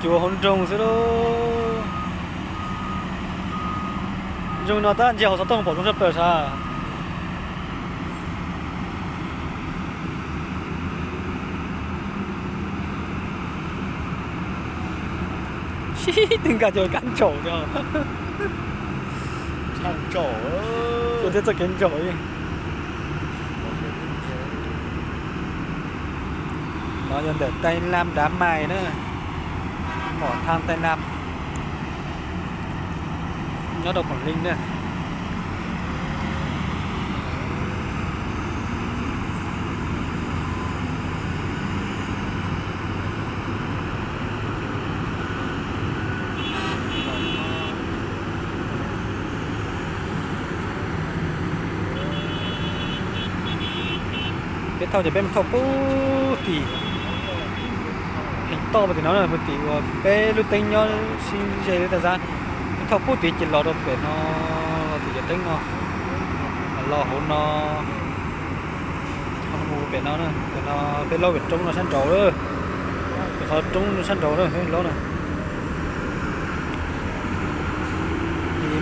Yuav hauv nroog xwb lauj. Zoo no tab ntsia hauv xov tooj pom zoo tshaj plaws sav. Sib tw nkag cov kab ntsaum no. Tshaj ntsaum, thiab txoj kev ntsaum li. No yog ntawm Thaib Nam Dam Mai na, mom thaj Thaib Nam, nyob rau Quảng Ninh na. Peb thauj ces peb mus thauj puag tim, theem toj puag tim no, puag tim uas peb lub teeb nyob sib ze li tas zab. Peb thauj puag tim ces los rau pem no, los tim cov teeb no, los hauv no, mus pem no, pem no peb laub pem roob no sab nraud, qhov roob no sab nraud na, peb laub na.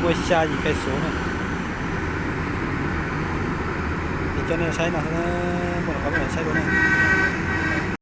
Muaj xya yim kais xuv na. Es coj nej saib no, muaj qhov saib dua na.